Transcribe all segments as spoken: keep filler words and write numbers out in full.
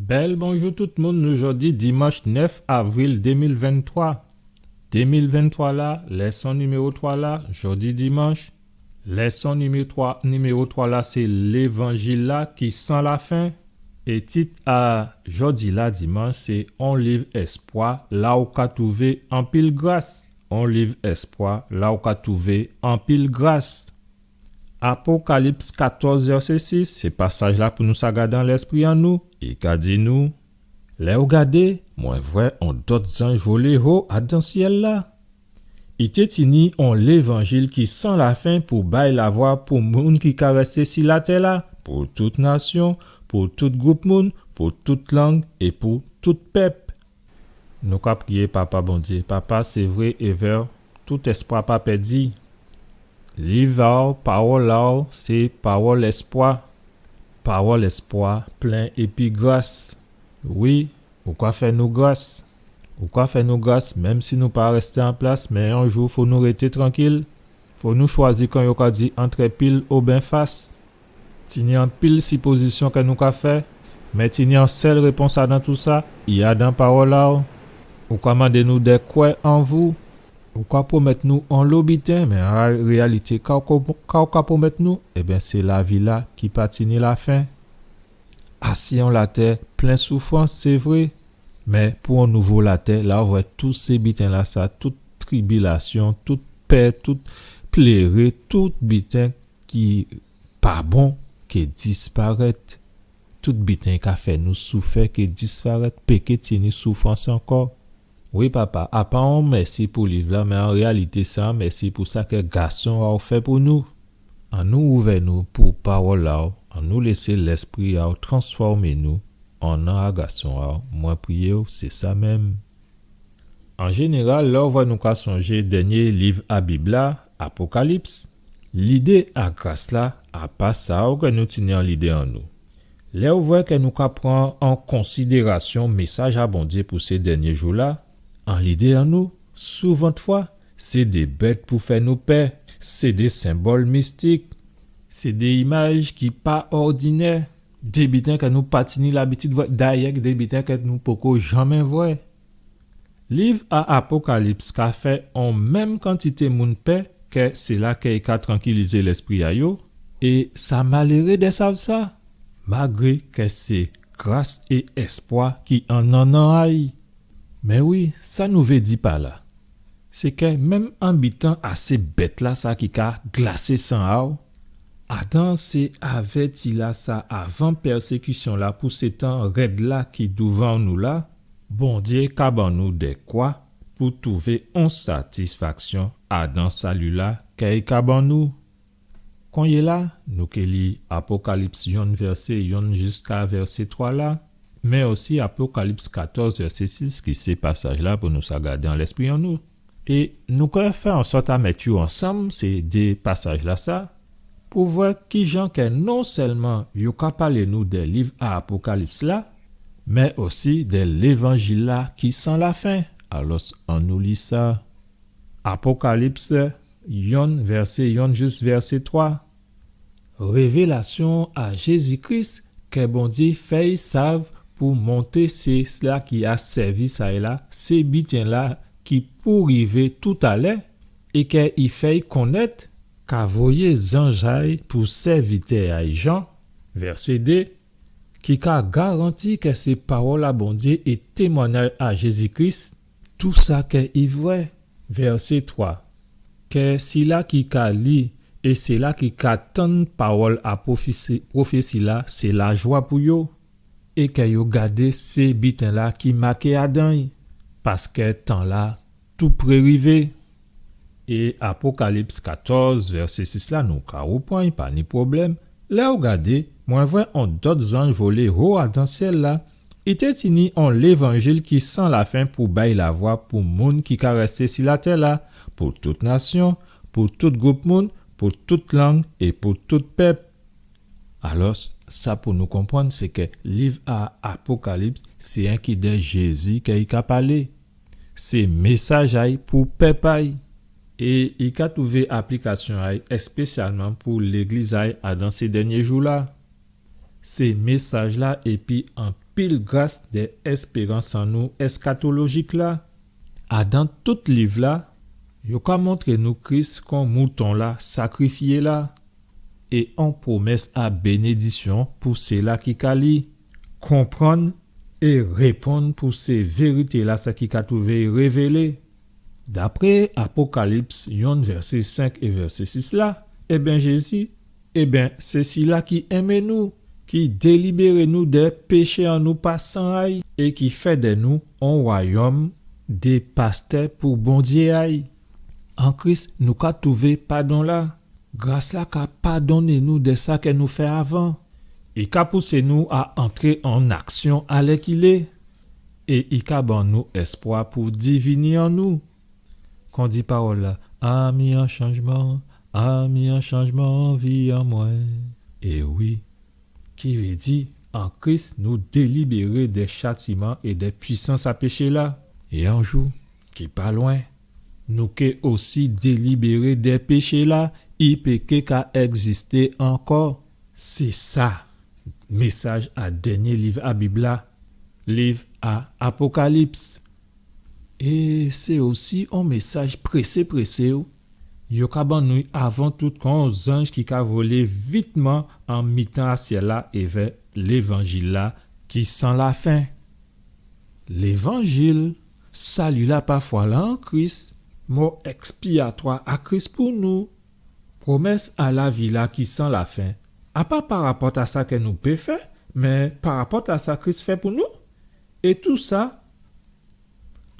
Bèl bonjou tout moun, nou jòdi dimanch nèf avril dé mil venntwa. Dé mil venntwa la, lèson niméwo twa la, jòdi dimanch. Lèson niméwo twa, niméwo twa la, sé Lévanjil la ki san lafen. É tit a jòdi la dimanch, sé On liv èspwa, la ou ka twouvé anpil gras. On liv èspwa, la ou ka twouvé anpil gras. Apokalips katòz, vèsé sis, sé pasaj la pou nou sa gadé an lèspri an nou. I ka di nou, lè ou gadé, mwen vwè on dòt zanj volé ho adan syèl la. I té tini on lévanjil ki san lafen pou bay lavwa pou moun ki ka rèsté si latè la, pou tout nasyon, pou tout gwoup moun, pou tout lang é pou tout pèp. Nou ka priyé Papa Bondyé. Papa, sé vré, èvè, tout èspwa pa pèdi. Liv a'w, pawòl a'w, sé pawòl èspwa. Pawòl èspwa plen épi gras. Wi, ou ka fè nou gras. Ou ka fè nou gras, menm si nou pa rèsté an plas, mé on jou fò nou rété trankil. Fò nou chwazi, kon yo ka di, antrè pil oben fas. Tini anpil sipozisyon kè nou ka fè, mé tini on sèl répons adan tousa, i adan pawòl a'w. Ou ka mandé nou dè kwè an vou. Ou ka pwomèt nou onlo biten, mé an réyalité, ka ou ka, ka ou ka pwomèt nou, ében, sé lavi la ki pa tini lafen. Asi on latè plen soufrans, sé vré, mé pou on nouvo latè, la ou vwè tout sé biten la sa, tout tribilasyon, tout pè, tout pléré, tout biten ki pa bon ké disparèt. Tout biten ka fè nou soufè ké disparèt, pé ké tini soufrans ankò. Wi, Papa, apa on mèsi pou liv la, mé an réyalité, sé on mèsi pou sa kè gason a'w fè pou nou. Annou ouvè nou pou pawòl a'w, annou lésé Lèspri a'w transfòmé nou, an non a gason a'w, mwen priyé'w, sé sa menm. An jénéral, lè ou vwè nou ka sonjé dènyé liv a Bib la, Apokalips, lidé a gras la, a pa sa ou kè nou tini an lidé an nou. Lè ou vwè kè nou ka pran an konsidérasyon mésaj a Bondyé pou sé dènyé jou la, an lidé an nou, souvantfwa, sé dé bèt pou fè nou pè, sé dé senbòl mistik, sé dé imaj ki pa òdinè, dé biten kè nou pa tini labitid vwè, dayè dé biten kè nou poko janmè vwè. Liv a Apokalips ka fè on menm kantité moun pè kè sila kè i ka trankilizé lèspri a yo, é sa maléré dè sav sa, malgré kè sé gras é èspwa ki an nannan a'y. Mé wi, sa nou vé di pa la, sé kè menm an mitan a sé bèt la sa ki ka glasé san a'w, adan sé avèti la sa avan pèsékisyon la pou sé tan rèd la ki douvan nou la, Bondyé ka ban nou dèkwa pou twouvé on satisfaksyon adan sali la kè i ka ban nou. Konyéla, nou ké li Apokalips yonn vèsé yonn jiska vèsé twa la, mé osi Apokalips katòz vèsé sis ki sé pasaj la pou nou sa gadé an lèspri an nou. É nou ké fè an sòt a mèt yo ansanm, sé dé pasaj la sa, pou vwè kijan kè non sèlman yo ka palé nou dè liv a Apokalips la, mé osi dè lévanjil la ki san lafen. Alòs, annou li sa. Apokalips yonn, vèsé yonn jis vèsé twa. Révélasyon a Jézi Kris kè Bondyé fè'y sav pou montré sé sila ki a sèvis a'y la, sé biten la ki pou rivé toutalè, é kè i fè'y konnèt, ka voyé zanj a'y pou sèvitè a'y Jan, vèsé dé, ki ka garanti kè sé pawòl a Bondyé é témwanyaj a Jézi Kris, tousa kè i vré. Vèsé twa, kè sila ki ka li é sila ki ka tann pawòl a pwofési, pwofési la, sé lajwa pou yo, é kè yo gadé sé biten la ki maké adan'y, paskè tan la tou pré rivé. É Apokalips katòz, vèsé sis la, nou ka rèpran'y, pa ni pwoblèm. Lè ou gadé, mwen vwè on dòt zanj volé ho adan syèl la. I té tini on lévanjil ki san lafen pou bay lavwa pou moun ki ka rèsté si latè la, pou tout nasyon, pou tout gwoup moun, pou tout lang é pou tout pèp. Alòs, sa pou nou konprann, sé kè liv a Apokalips, sé enki dè Jézi kè i ka palé. Sé mésaj a'y pou pèp a'y. É i ka twouvé aplikasyon a'y èspésyalman pou légliz a'y adan sé dènyé jou la. Sé mésaj la épi anpil anpil gras dè èspérans an nou èskatolojik la. Adan tout liv la, yo ka montré nou Kris kon mouton la sakrifyé la, é on pwomès a bénédisyon pou séla ki ka li, konprann é réponn pou sé vérité la sa ki ka twouvé révélé. Dapré Apokalips yonn vèsé senk é vèsé sis la, ében Jézi, ében sé sila ki enmé nou, ki délibéré nou dè péché an nou pa san a'y é ki fè dè nou on wayòm dè pastè pou Bondyé a'y. An Kris nou ka twouvé padon la. Gras la ka padonné nou dè sa kè nou fè avan. I ka pousé nou a antré an aksyon alèkilé. É i ka ban nou èspwa pou divini an nou. Kon di pawòl la, a mi an chanjman, a mi an chanjman an vi an mwen. É wi, ki vé di, an Kris nou délibéré dè chatiman é dè pwisans a péché la. É on jou ki pa lwen, nou ké osi délibéré dè péché la, i pé ké ka ègzisté ankò. Sé sa mésaj a dènyé liv a Bib la, liv a Apokalips. É sé osi on mésaj présé présé, wi. Yo ka ban nou avan tout kon on zanj ki ka volé vitman an mitan a syèl la évè lévanjil la ki san lafen. Lévanjil, sali la pa fwa la an Kris, mò èkspiyatwa a Kris pou nou, pwomès a lavi la ki san lafen, a pa parapòt a sa kè nou pé fè, mé parapòt a sa Kris fè pou nou. É tousa,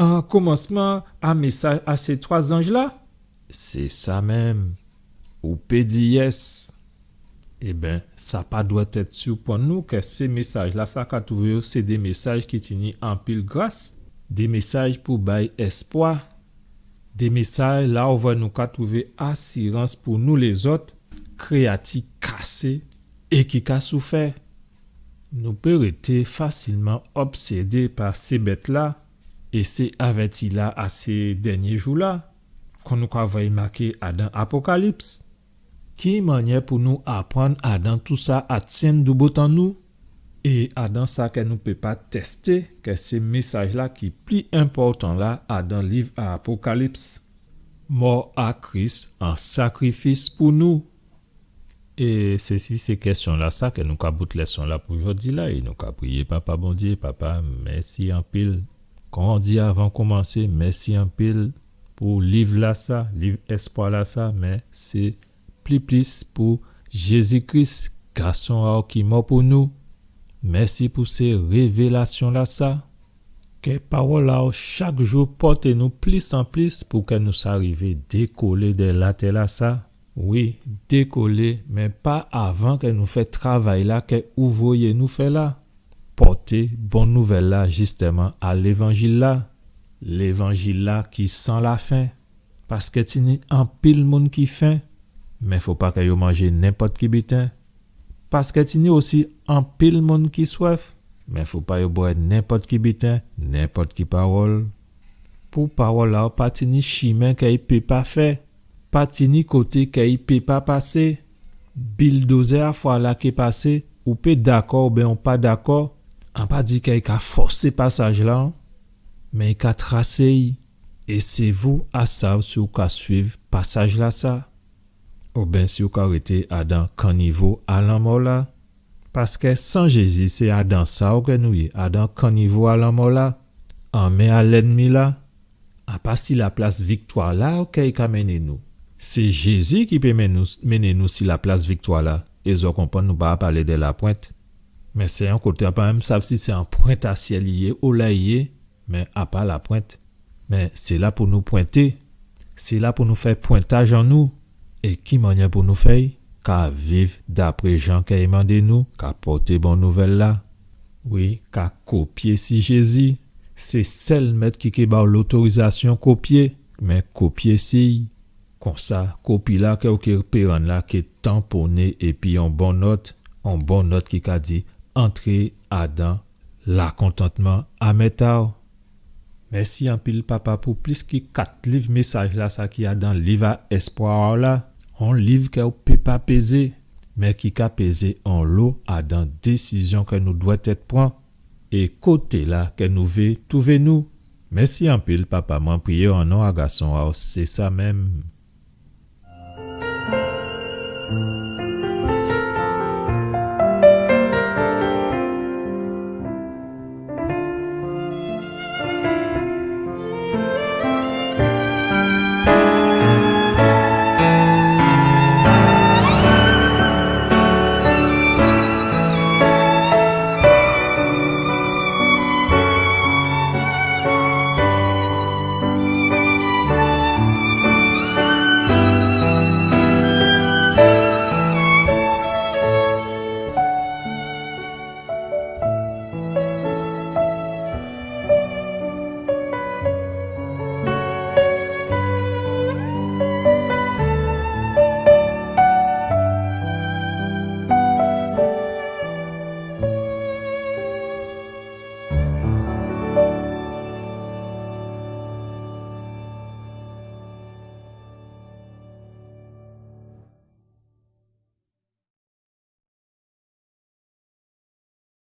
an komansman a mésaj a sé twa zanj la. Sé sa menm. Ou pé di yès. Ében, sa pa dwèt èt siprann nou kè sé mésaj la sa ka twouvé yo sé dé mésaj ki tini anpil gras, dé mésaj pou bay èspwa, dé mésaj la ou vwè nou ka twouvé asirans pou nou lézòt, kréyati kasé é ki ka soufè. Nou pé rété fasilman obsédé pa sé bèt la é sé avèti la a sé dènyé jou la, kon nou ka vwè i maké adan Apokalips. Ki mannyè pou nou aprann adan tousa a tyenn doubout an nou? É adan sa kè nou pé pa tèsté, kè sé mésaj la ki pli enpòtan la adan liv a Apokalips. Mò a Kris an sakrifis pou nou. É sé si sé kèsyon la sa kè nou ka bout lèson la pou jòdi la, é nou ka priyé Papa Bondyé. Papa, mèsi anpil. Kon an di avan konmansé, mèsi anpil pou liv la sa, liv èspwa la sa, mé sé pli plis pou Jézi Kris, gason a'w ki mò pou nou. Mèsi pou sé révélasyon la sa. Kè pawòl a'w chak jou pòté nou plis an plis pou kè nou sa rivé dékolé dè latè la sa. Wi, dékolé, mé pa avan kè nou fè travay la kè ou voyé nou fè la. Pòté bon nouvèl la jistèman a lévanjil la. Lévanjil la ki san lafen. Paskè tini anpil moun ki fen, mé fo pa kè yo manjé nenpòt ki biten. Paskè tini osi anpil moun ki swèf, mé fo pa yo bwè nenpòt ki biten, nenpòt ki pawòl. Pou pawòl la pa tini chimen kè i pé pa fè, pa tini koté kè i pé pa pasé. Bildozè a fwa la ké pasé, ou pé dakò oubyen ou pa dakò, an pa di kè i ka fòsé pasaj la, mé i ka trasé i. É sé vou a sav si ou ka swiv pasaj la sa, oubyen si ou ka rété adan kannivo a lanmò la. Paskè san Jézi sé adan sa ou kè nou yé, adan kannivo a lanmò la, an men a lènmi la. A pa si laplas viktwa la ou kè i ka mennen nou. Sé Jézi ki pé mennen nou, mennen nou si laplas viktwa la. É zò konprann nou pa palé dè lapwent. Mé sé on koté an pa menm sav si sé an pwent a syèl i yé, ola i yé, mé a pa lapwent. Mé sé la pou nou pwenté. Sé la pou nou fè pwentaj an nou. É ki mannyè pou nou fè'y? Ka viv dapré jan kè i mandé nou, ka pòté bon nouvèl la. Wi, ka kopyé si Jézi. Sé sèl mèt ki ké ba'w lotorizasyon kopyé, mé kopyé si'y. Konsa, kopi la kè ou ké pé rann la ké tanponé épi on bon nòt, on bon nòt ki ka di antré adan lakontantman a mèt a'w. Mèsi anpil, Papa, pou plis ki kat liv mésaj la sa ki adan liv a èspwa a'w la. On liv kè ou pé pa pézé, mé ki ka pézé onlo adan désizyon kè nou dwèt èt pran. é koté-la kè nou vé twouvé nou. Mèsi anpil, Papa. Mwen priyé an non a Gason a-w, sé sa menm.